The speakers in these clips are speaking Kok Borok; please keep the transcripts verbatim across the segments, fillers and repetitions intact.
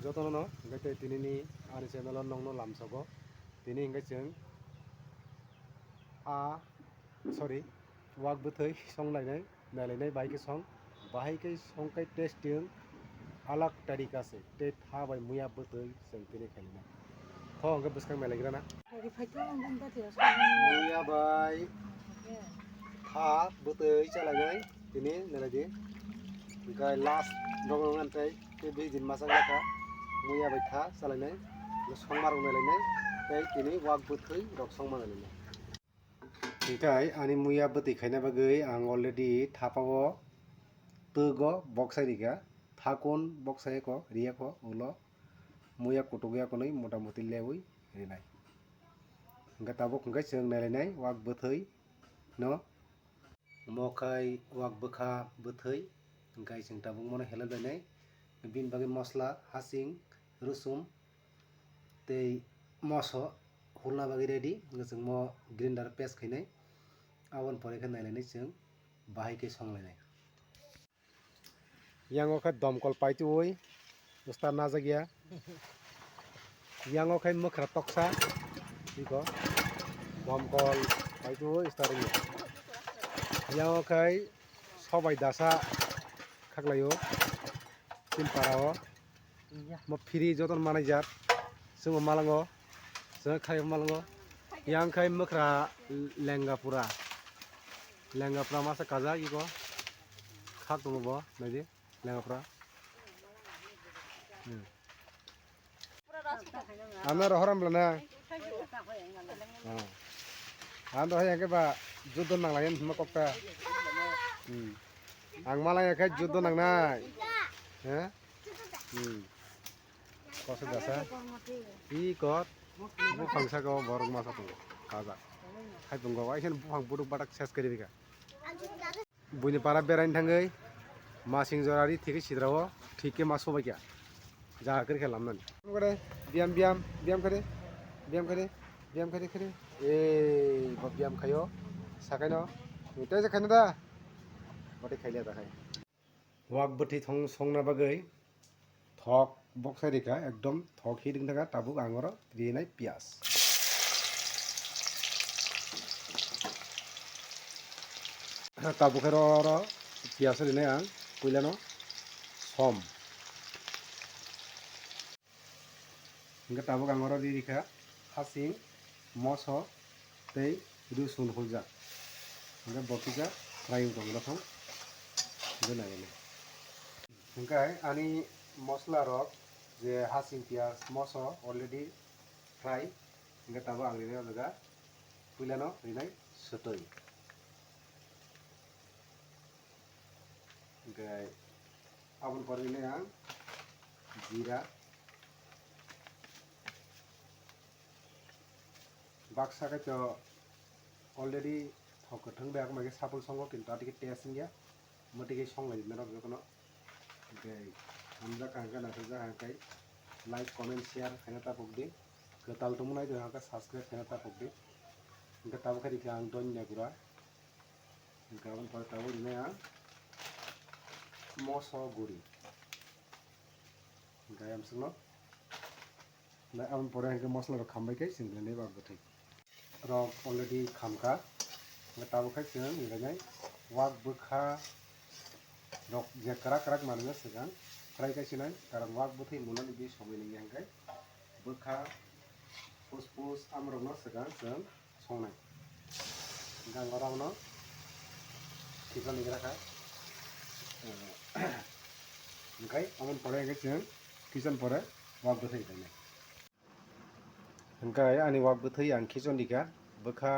Jotono no, hingke tei tinini ani channel o nongno lamsogo. Tini hingke chwng a, sorry, wak bwthwi songlainai, nailainai, bahai khe song, bahai khe songkai tasting alag tarika se, tei tha bai muya bwthwi chwng tini khainai. Tho hingke bwskang nailaigrana. Muya bai tha bwtwi chalainai tini nalaidi. Hingke last rok wngkha tei tei bini din masa wngkha muya bai tha chalainai. Songma rok nalainai tei tini wak bwtwi rok songma nalainai. Hingke ani muya bwtwi khaina bagwi ang already thapao twgo boksai rikha. Thakun boksai ko riyakho ulo muya kutuk yakunwi motamoti lewi rinai. Hingke tabuk hingke chwng nailainai wak bwthwi no. Omo khai wak bwkha bwthwi, hingke chwng tabuk mono helep lainai. Bini bagwi mosla, hasing, rusum tei moso hulna bagwi ready. Hingke chwng mo grinder paste khainai. Aboni pore khe nailainai chwng bahai khe songlainai. Yang o khe domkol paitwi ustar najak ya. Yang o khe mwkhra toksa, iko domkol paitwi ustar ya. Yang o khe sobai dasa khaklai o, tin para o. Mo phiri joton manai jat, chwng malango, chwng khai malango. Yang khai mwkhra lenga pura. Lenga pura masa kajak iko. Khak tongo bo, naidi, lenga pura. Hmm. Ano rohoram belana. Oh. Ano hai ke ba judon nang lain ma kokta. Hmm. Ang malai ke judon nang nai. He? Hmm. Kosok jasa. I kot. Buphang saka o borok masa tongo. Kaja. Hai tongo. Ai sen buphang buduk badak ses kari bika. Buini para beraini thangwi masing jora ri thikhe sidrao thikke ma sobaikha. Jaga kari khe lamnani. Kare biyam biyam biyam kare biyam kare biyam kare kare. Ei bo biyam khayo. Sakaino. Tei je khaino da. Bate khaile da khai. Wak bwthwi thong songna bagwi thok boksai rikha, ekdom thok hi ring thangkha, tabuk ang oro rinai piyaj. Tabuk khe oro, oro piyaj rinai ang puilano som. Hingke tabuk ang oro ri rikha hasing, moso tei rosun huljak. Hingke bo kisa fry wng tongwi nokhong hingke naiwi. Hingke ani mosla rok je hasing, piyaj, moso already fry. Hingke tabuk ang rinai o jaga puilano rinai sotoi. Hingke aboni pore rinai ang jira. Baksa khe to already thok kwthwng bai, ako mai khe sapul songo, kintu atwi khe taste wngya. Mwtwi khe songlai norok jotono. Hingke hamjak kaham khe naithokjak hingke like, comment, share khaina tapok di. Kwtal tongmani de hingke subscribe khaina tapok di. Hingke tabuk khe rikha ang donya gura. Hingke aboni pore tabuk rinai ang moso guri. Hingke ayang songno. Nai aboni pore hingke mosla rok khambai khe chwng rinai ba bwthwi. Rok already khamkha. Hingke tabuk khe chwng rinai wak bwkha rok je kwrak kwrak manwi swkang fry khe sinai, karon wak bwthwi munani bi somoi nangya hingke bwkha puspus amorokno swkang chwng songnai. Hingke ang oro abono khichon ni gra kha. Hingke aboni pore hingke chwng khichon pore wak bwthwi khainai. Hingke ani wak bwthwi ang khichon rikha, bwkha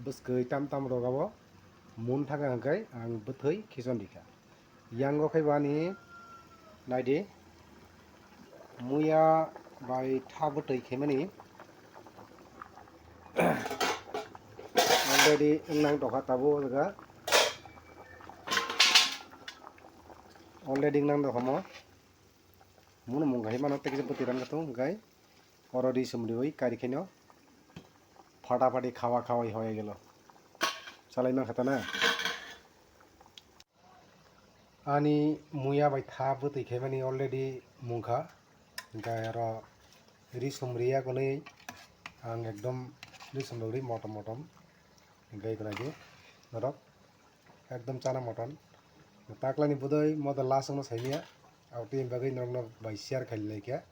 bwskwi tam tam rok abo mun thangkha hingke ang bwthwi khichon rikha. Yango khe bani naidi muya bai tha bwtwi khaimani already wngnang tokha tabuk o jaga already wngnang tokha mo. Munu mung hai mano tei kisa bwtwi rang kha tung hwnkhe oro ri sum riwi kari khaino phata phati khawa khawa hoya gelo chalai mankha tana. Ani muya bai tha bwtwi khaimani already mungkha, Hingke aro risum riya kwnwi ang ekdom risum rok ri motom motom. Hingke eko naidi norok ekdom chana motom. Taklani budui modo last wngno saimia. Aboni bagwi norokno bai share khailai khe.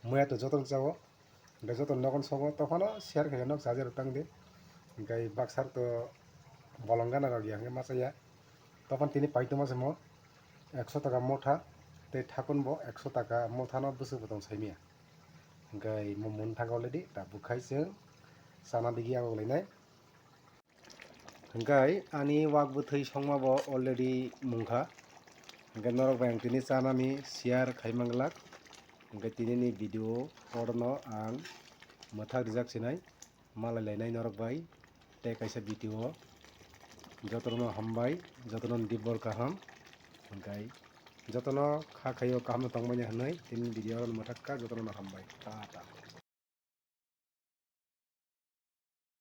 Muya to jotono chao. Hingke joto nogon sogo tophano share khaikhe nok chajar tang di. Hingke baksar to bolong gana rok ya hingke machaya. Tophon tini paitoma se mo ekso taka motha tei thakun bo ekso taka motha no bwswk bo tong saimia. Hingke mo mun thang already ta bukhai chwng chana digi ang lainai. Hingke ani wak bwthwi songma bo already mungkha. Hingke norok bai ang tini chanani share khai manglak. Hingke tini ni video oro no ang mwthak rijak sinai. Malai lainai norok bai tei kaisa video. Jotono hambai, jotono dibor kaham. Hingke jotono kha khaio kaham no tongmani hinwi tini video oro mwthak kha jotono hambai. Tata.